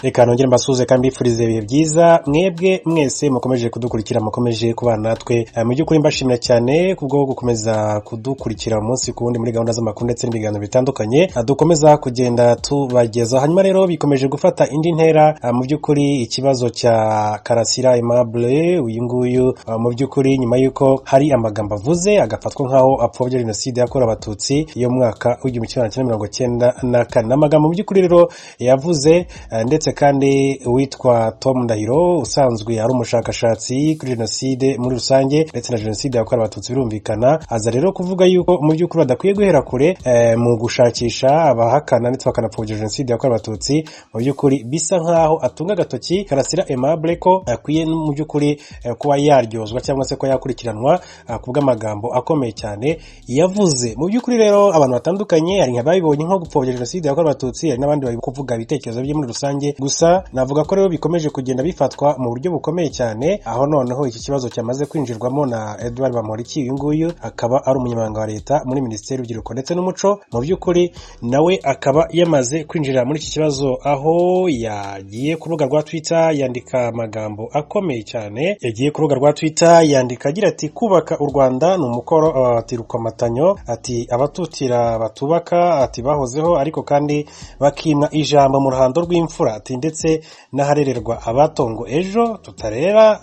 Reka nongere mbasuhuze kandi mbifurize ibihe byiza mwebwe mwese mukomeje kudukurikira, mukomeje kubana natwe. Mu by'ukuri mbashimira cyane kubwo gukomeza kudukurikira umunsi ku wundi muri gahunda z'amakuru ndetse n'ibiganiro bitandukanye dukomeza kugenda tubageza. Hanyuma rero bikomeje gufata indi ntera, mu by'ukuri ikibazo cya Karasira Aimable uyu nguyu, mu by'ukuri nyuma y'uko hari amagambo avuze agafatwa nk'aho apfobya Jenoside yakorewe Abatutsi yo mu mwaka w'1994. Ni amagambo mu by'ukuri rero yavuze, ndetse kandi uwitwa Tom Ndahiro usanzwe ari umushakashatsi kuri jenoside muri rusange ndetse na Jenoside yakorewe Abatutsi birumvikana, aza rero kuvuga yuko mu by'ukuri badakwiye guhera kure mu gushakisha abahakana ndetse bakanapfobya Jenoside yakorewe Abatutsi. Mu by'ukuri bisa nk'aho atunga agatoki Karasira Aimable ko akwiye mu by'ukuri kuba yaryozwa cyangwa se ko yakurikiranwa ku bw'amagambo akomeye cyane yavuze. Mu by'ukuri rero abantu batandukanye, hari nk'ababibonye nko gupfobya Jenoside yakorewe Abatutsi, hari n'abandi bari kuvuga ibitekerezo bye muri rusange. Gusa navuga ko rero bikomeje kugenda bifatwa mu buryo bukomeye cyane, aho noneho iki kibazo cyamaze kwinjirwamo na Edouard Bamporiki. Uyu nguyu akaba ari umunyamabanga wa Leta muri Minisiteri y'Urubyiruko ndetse n'Umuco. Mu by'ukuri nawe akaba yamaze kwinjira muri iki kibazo, aho yagiye ku rubuga rwa Twitter yandika amagambo akomeye cyane. Yagiye ku rubuga rwa Twitter yandika agira ati: "Kubaka u Rwanda ni umukoro," ati "rukomatanyo," ati "abatutira batubaka," ati "bahozeho ariko kandi bakimwa ijambo mu ruhando rw'imfura," ati "ndetse n'aharererwa abatongo ejo tutarera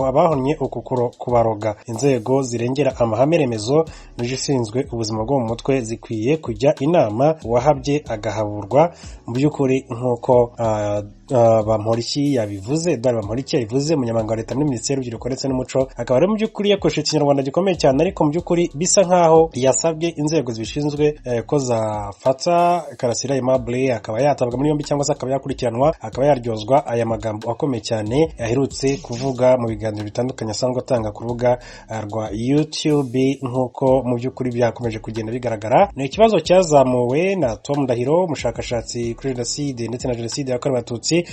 abahonnye uku kubaroga. Inzego zirengera amahame remezo n'izishinzwe ubuzima bwo mu mutwe zikwiye kujya inama, uwahabye agahaburwa." Mu by'ukuri nk'uko Bamporiki yabivuze, Edouard Bamporiki yabivuze, umunyamabanga wa Leta muri Minisiteri y'Urubyiruko ndetse n'Umuco, akaba rero mu by'ukuri yakoresheje Ikinyarwanda gikomeye cyane, ariko mu by'ukuri bisa nk'aho yasabye inzego zibishinzwe ko zafata Karasira Aimable akaba yatabwa muri yombi cyangwa se akaba yakurikiranwa, akaba yaryozwa aya magambo akomeye cyane aherutse kuvuga mu biganiro bitandukanye asanzwe atanga ku rubuga rwa YouTube. Nk'uko mu by'ukuri byakomeje kugenda bigaragara, ni ikibazo cyazamuwe na Tom Ndahiro, umushakashatsi kuri jenoside ndetse na Jenoside yakorewe Abatutsi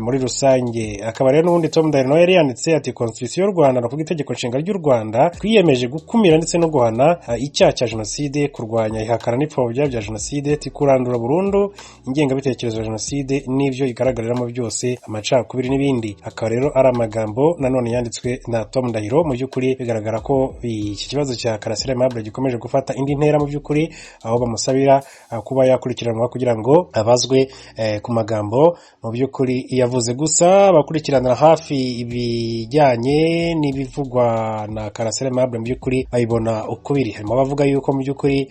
muri rusange. Akaba rero n'ubundi Tom Ndahiro nawe yari yanditse ati: "Constitution y'u Rwanda, ni itegeko nshinga ry'u Rwanda, twiyemeje gukumira ndetse no guhana icyaha cya jenoside, kurwanya ihakana n'ipfobya bya jenoside, kurandura burundu ingengabitekerezo ya jenoside n'ibyo igaragariramo byose, amacakubiri n'ibindi." Akaba rero ari amagambo nanone yanditswe na Tom Ndahiro. Mu by'ukuri bigaragara ko iki kibazo cya Karasira Aimable gikomeje gufata indi ntera, mu by'ukuri aho bamusabira kuba yakurikiranwa kugira ngo abazwe ku magambo mu by'ukuri yavuze. Gusa abakurikiranira hafi ibijyanye n'ibivugwa na Karasira Aimable mu by'ukuri babibona uko biri. Harimo abavuga yuko mu by'ukuri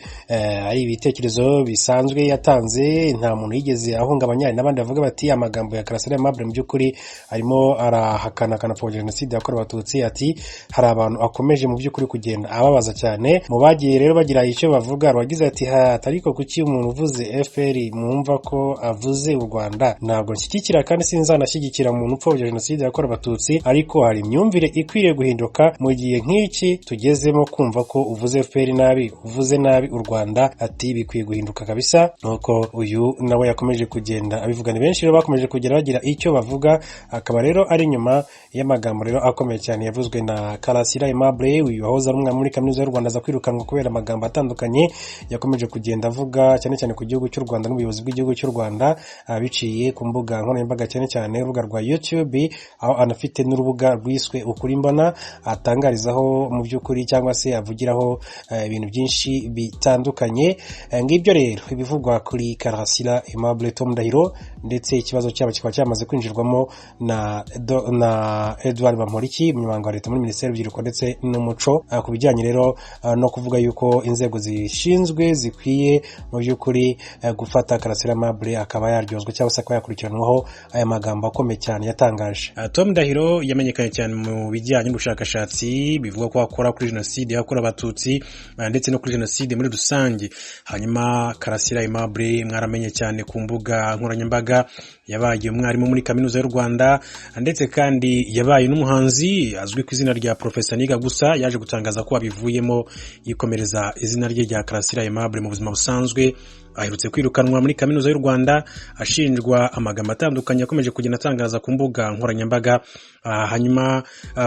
ari ibitekerezo bisanzwe yatanze, nta muntu yigeze ahungabanya. Hari n'abandi bavuga bati amagambo ya Karasira Aimable mu by'ukuri arimo arahakana akanapfobya Jenoside yakorewe Abatutsi, ati hari abantu akomeje mu by'ukuri kugenda ababaza cyane. Mu bagiye rero bagira icyo bavuga, wagize ati: "Ariko kuki umuntu uvuze FPR mwumva ko avuze u Rwanda? Ntabwo nshyigikira kandi sinzanashyigikira umuntu upfobya Jenoside yakorewe Abatutsi, ariko hari imyumvire ikwiriye guhinduka mu gihe nk'iki tugezemo. Kumva ko uvuze FPR nabi uvuze nabi u Rwanda," ati "bikwiye guhinduka kabisa." Nuko uyu nawe yakomeje kugenda abivuga. Ni benshi rero bakomeje kugenda bagira icyo bavuga. Akaba rero ari nyuma y'amagambo rero akomeye cyane yavuzwe na Karasira Aimable, uyu wahoze ari umwarimu muri Kaminuza y'u Rwanda, aza kwirukanwa kubera amagambo atandukanye yakomeje kugenda avuga cyane cyane ku gihugu cy'u Rwanda n'ubuyobozi bw'igihugu cy'u Rwanda, biciye ku mbuga nkoranyambaga, cyane cyane urubuga rwa YouTube, aho anafite n'urubuga rwiswe Ukuri Mbona, atangarizaho mu by'ukuri cyangwa se avugiraho ibintu byinshi bitandukanye. Ngibyo rero ibivugwa kuri Karasira Aimable, Tom Ndahiro, ndetse ikibazo cyabo kikaba cyamaze kwinjirwamo na Edouard Bamporiki, umunyamabanga wa Leta muri Minisiteri y'Urubyiruko ndetse n'Umuco, ku bijyanye rero no kuvuga yuko inzego zishinzwe zikwiye mu by'ukuri gufata Karasira Aimable akaba yaryozwa cyangwa se akaba yakurikiranwaho aya magambo akomeye cyane yatangaje. Tom Ndahiro yamenyekanye cyane mu bijyanye n'ubushakashatsi bivuga ko akora kuri Jenoside yakorewe Abatutsi ndetse no kuri jenoside muri rusange. Hanyuma Karasira Aimable mwaramenye cyane ku mbuga nkoranyambaga, yabaye umwarimu muri Kaminuza y'u Rwanda, ndetse kandi yabaye n'umuhanzi azwi ku izina rya Professor Niga. Gusa yaje gutangaza ko abivuyemo, yikomereza izina rye rya Karasira Aimable mu buzima busanzwe. Aherutse kwirukanwa muri Kaminuza y'u Rwanda ashinjwa amagambo atandukanye akomeje kugenda atangaza ku mbuga nkoranyambaga. Hanyuma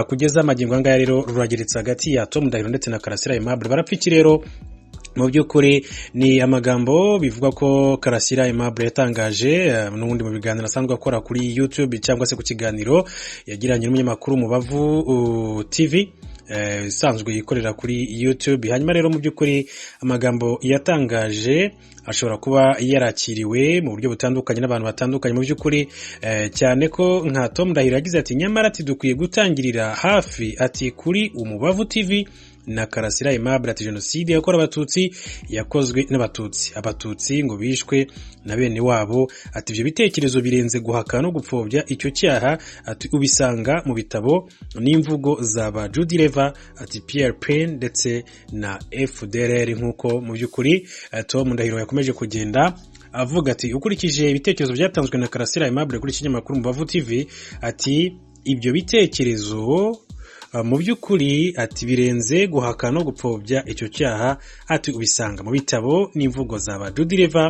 kugeza amagingo aya ngaya rero rurageretse hagati ya Tom Ndahiro ndetse na Karasira Aimable. Barapfa iki rero? Mu by'ukuri ni amagambo bivugwa ko Karasira Aimable yatangaje n'ubundi mu biganiro asanzwe akora kuri YouTube, cyangwa se ku kiganiro yagiranye n'umunyamakuru Mubavu TV isanzwe ikorera kuri YouTube. Hanyuma rero, mu by'ukuri amagambo yatangaje ashobora kuba yarakiriwe mu buryo butandukanye n'abantu batandukanye. Mu by'ukuri cyane ko nka Tom Ndahiro yagize ati: "Nyamara," ati, "dukwiye gutangirira hafi," ati, "kuri Umubavu TV na Karasira Aimable," ati, "Jenoside yakorewe Abatutsi yakozwe n'Abatutsi, Abatutsi ngo bishwe na bene wabo," ati, "ibyo bitekerezo birenze guhakana no gupfobya icyo cyaha," ati, "ubisanga mu bitabo n'imvugo za ba Judy Reva," ati, "Pierre Pen ndetse na FDLR." Nk'uko mu by'ukuri Tom Ndahiro yakomeje kugenda avuga ati ukurikije ibitekerezo byatanzwe na Karasira Aimable kuri kinyamakuru Mubavu TV, ati ibyo bitekerezo mu by'ukuri, ati, birenze guhakana no gupfobya icyo cyaha, ati ubisanga mu bitabo n'imvugo za ba Judy Reva,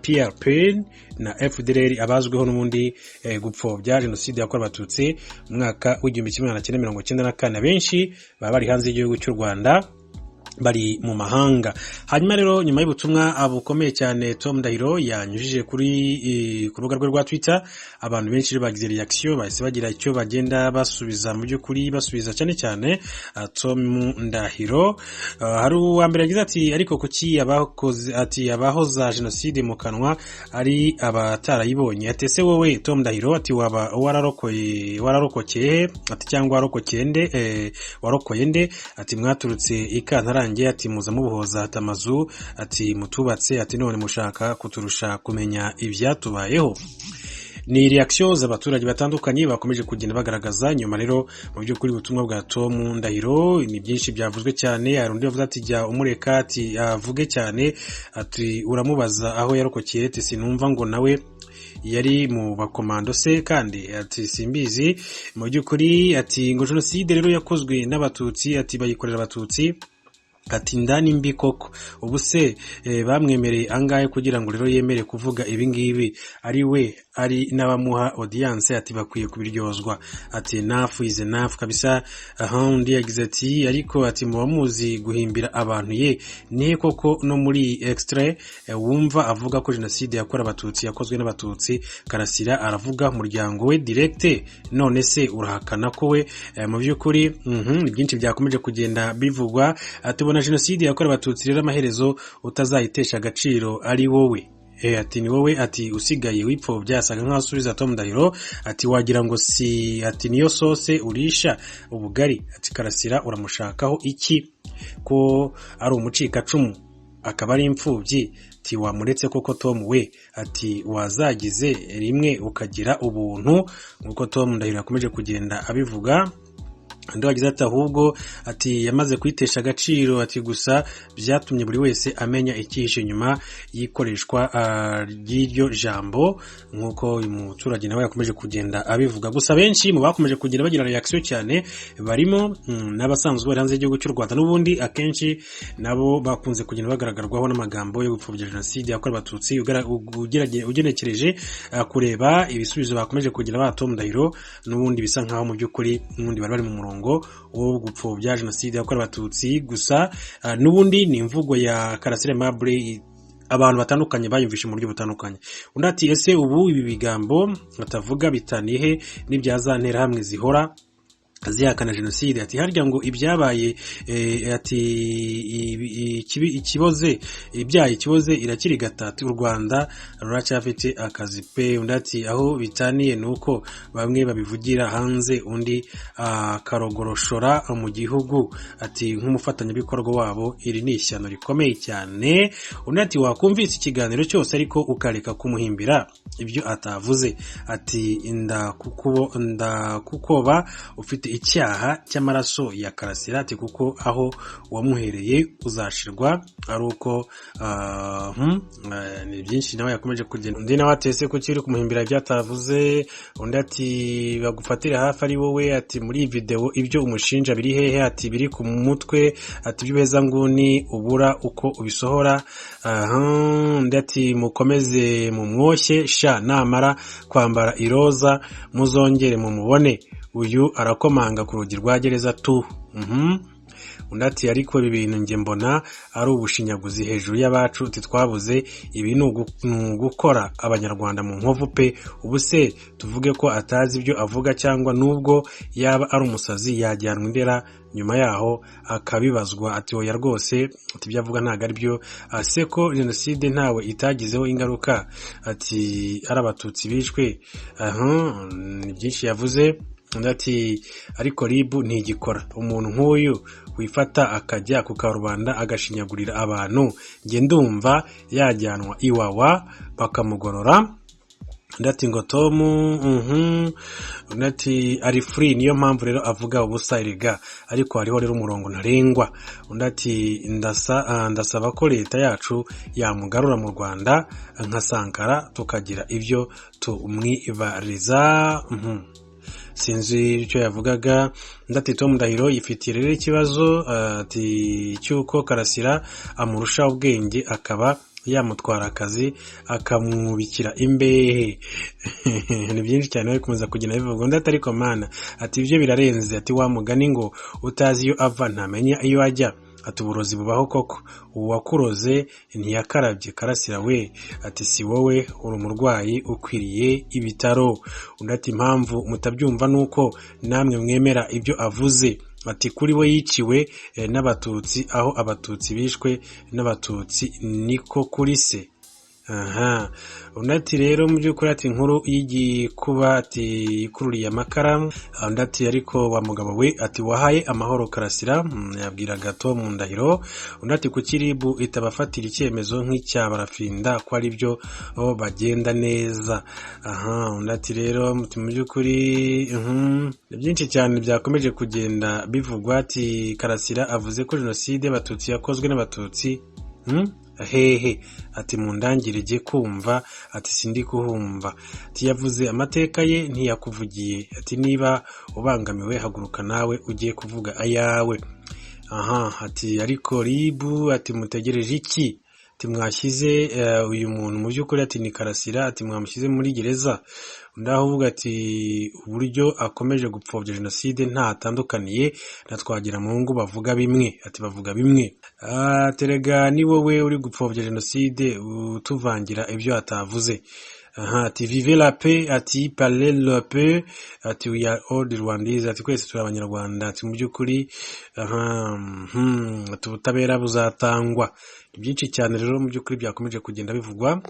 Pierre Pen na FDLR, abazwiho n'ubundi gupfobya jenoside yakorewe Abatutsi mu mwaka w'1994. Abenshi baba bari hanze y'igihugu cy'u Rwanda, bari mu mahanga. Hanyuma rero, nyuma y'ubutumwa bukomeye cyane Tom Ndahiro yanyujije kuri ku rubuga rwe rwa Twitter, abantu benshi rero bagize reaction, bahise bagira icyo bagenda basubiza, mu by'ukuri basubiza cyane cyane Tom Ndahiro. Hari uwa mbere yagize ati: "Ariko kuki abakoze," ati, "abahoza jenoside mu kanwa ari abatarayibonye?" Ati: "Ese wowe Tom Ndahiro," ati, "waba wararokoye, wararokokeye he?" Ati, "cyangwa warokokeye nde, warokoye nde?" Ati: "Mwaturutse ikantarange," ati, "muza mubohoza," ati, "amazu," ati, "mutubatse," ati, "none mushaka kuturusha kumenya ibyatubayeho?" Ni reaction z'abaturage batandukanye bakomeje kugenda bagaragaza. Nyuma rero, mu by'ukuri, ubutumwa bwa Tom Ndahiro ni byinshi byavuzwe cyane. Hari undi wavuze ati: "Jya umureka," ati, "avuge cyane," ati, "uramubaza aho yarokokeye," ati, "sinumva ngo nawe yari mu bakomando se kandi?" Ati: "Simbizi." Mu by'ukuri ati ngo jenoside rero yakozwe n'Abatutsi, ati bayikorera Abatutsi, ati ndani mbi koko. Ubu se bamwemereye angahe kugira ngo rero yemere kuvuga ibi ngibi, ari we ari n'abamuha audience? Ati bakwiye kubiryozwa, ati enough is enough kabisa. Aha undi yagize ati: "Ariko," ati, "muba muzi guhimbira abantu ye, nihe koko no muri extrait wumva avuga ko jenoside yakorewe Abatutsi yakozwe n'Abatutsi? Karasira aravuga umuryango we direct, none se urahakana ko we?" Mu by'ukuri ni byinshi byakomeje kugenda bivugwa. Tubona jenoside yakorewe Abatutsi rero amaherezo utazayitesha agaciro ari wowe. Ati ni wowe, ati usigaye wipfobya. Asaga nkaho asubiza Tom Ndahiro, ati wagira ngo si, ati niyo sose urisha ubugari. Ati Karasira uramushakaho iki ko ari umucikacumu akaba ari imfubyi? Ati wamuretse koko Tom we? Ati wazagize rimwe ukagira ubuntu? Nk'uko Tom Ndahiro yakomeje kugenda abivuga. Undi wagize ati: "Ahubwo," ati, "yamaze kwitesha agaciro," ati, "gusa byatumye buri wese amenya icyihishe inyuma y'ikoreshwa ry'iryo jambo." Nk'uko uyu muturage nawe yakomeje kugenda abivuga. Gusa benshi mu bakomeje kugenda bagira reaction cyane barimo n'abasanzwe bari hanze y'igihugu cy'u Rwanda, n'ubundi akenshi nabo bakunze kugenda bagaragarwaho n'amagambo yo gupfobya jenoside yakorewe Abatutsi. Ugenekereje kureba ibisubizo bakomeje kugira ba Tom Ndahiro, n'ubundi bisa nkaho mu by'ukuri n'ubundi bari bari mu murongo wo gupfobya jenoside yakorewe Abatutsi. Gusa n'ubundi ni imvugo ya Karasira Aimable, abantu batandukanye bayumvishe mu buryo butandukanye. Undi ati: "Ese ubu ibi bigambo batavuga bitaniye n'ibya za nterahamwe zihora zihakana jenoside?" Ati harya ngo ibyabaye ati ikiboze ibyaye ikiboze irakirigata. Ati u Rwanda ruracyafite akazi pe. Undi ati: "Aho bitaniye ni uko bamwe babivugira hanze, undi akarogoroshora mu gihugu," ati, "nk'umufatanyabikorwa wabo. Iri ni ishyano rikomeye cyane." Undi ati: "Wakumvise ikiganiro cyose ariko ukareka kumuhimbira ibyo atavuze." Ati ndakukoba ufite icyaha cy'amaraso ya Karasira, ati kuko aho wamuhereye uzashirwa ari uko ni byinshi nawe yakomeje kugenda. Undi nawe atese kuki uri kumuhimbira ibyo atavuze? Undi ati: "Bagufatire hafi ari wowe." Ati muri iyi videwo ibyo umushinja biri hehe? Ati biri ku mutwe, ati iby'ubuhezanguni ubura uko ubisohora. Undi ati: "Mukomeze mumwoshye sha, namara kwambara iroza muzongere mumubone, uyu arakomanga ku rugi rwa gereza tu." Undi ati: "Ariko ibi bintu njye mbona ari ubushinyaguzi hejuru y'abacu." Ati: "Twabuze, ibi ni ugukora Abanyarwanda mu nkovu pe. Ubu se tuvuge ko atazi ibyo avuga, cyangwa nubwo yaba ari umusazi yajyanwa Indera, nyuma yaho akabibazwa?" Ati: "Oya rwose," ati: "ibyo avuga ntabwo ari byo. Se ko jenoside ntawe itagizeho ingaruka?" Ati: "Ari Abatutsi bishwe." Ni byinshi yavuze. Undi ati: "Ariko RIB ntigikora. Umuntu nk'uyu wifata akajya ku karubanda agashinyagurira abantu, njye ndumva yajyanwa Iwawa bakamugorora." Undi ati ngo Tom, undi ati: "Ari free, niyo mpamvu rero avuga ubusa erega, ariko hariho rero umurongo ntarengwa." Undi ati: "Ndasaba ko leta yacu yamugarura mu Rwanda nka Sankara, tukagira ibyo tumwibariza." Sinzi icyo yavugaga. Undi ati: "Tom Ndahiro yifitiye rero ikibazo," ati, "cy'uko Karasira amurusha ubwenge, akaba yamutwara akazi akamwubikira imbehe." Ni byinshi cyane bari gukomeza kugenda bivuga. Undi ati: "Ariko Mana," ati, "ibyo birarenze," ati: "wa mugani ngo utazi iyo ava ntamenya iyo ajya." Ati: "Uburozi bubaho koko, uwakuroze ntiyakarabye. Karasira we," ati, "si wowe, uri umurwayi ukwiriye ibitaro." Undi ati: "Impamvu mutabyumva ni uko namwe mwemera ibyo avuze." Ati: "Kuri we yiciwe n'Abatutsi, aho Abatutsi bishwe n'Abatutsi niko kuri se." Aha undi ati rero mu by'ukuri, ati: "Inkuru y'igikuba," ati, "ikururiye amakara." Undi ati: "Ariko wa mugabo we," ati, "wahaye amahoro Karasira," yabwiraga Tom Ndahiro. Undi ati: "Kuki RIB itabafatira icyemezo nk'icya Barafinda, ko ari byo bagenda neza?" Aha undi ati rero mu by'ukuri ni byinshi cyane byakomeje kugenda bivugwa. Ati: "Karasira avuze ko jenoside y'Abatutsi yakozwe n'Abatutsi hehe?" Ati: "Mundangire jye kumva," ati: "sindi kuhumva." Ati: "Yavuze amateka ye, ntiyakuvugiye." Ati: "Niba ubangamiwe haguruka nawe ugiye kuvuga ayawe." Aha ati: "Ariko RIB," ati, "mutegereje iki?" Ati: "Mwashyize uyu muntu mu by'ukuri," ati, "ni Karasira," ati, "mwamushyize muri gereza." Undi aho uvuga ati: "Uburyo akomeje gupfobya jenoside ntatandukaniye na Twagiramungu, bavuga bimwe," ati: "bavuga bimwe." Terega ni wowe uri gupfobya jenoside utuvangira ibyo atavuze. Aha ati: "Vive la paix," ati: "Parlez la paix," ati: "We are all Rwandese," ati: "twese turi Abanyarwanda," ati: "mu by'ukuri." Aha ati: "Ubutabera buzatangwa." Ni byinshi cyane rero mu by'ukuri byakomeje kugenda bivugwa.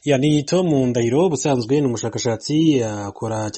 Ya, ni Tom Ndahiro, ubusanzwe ni umushakashatsi, akora cyane.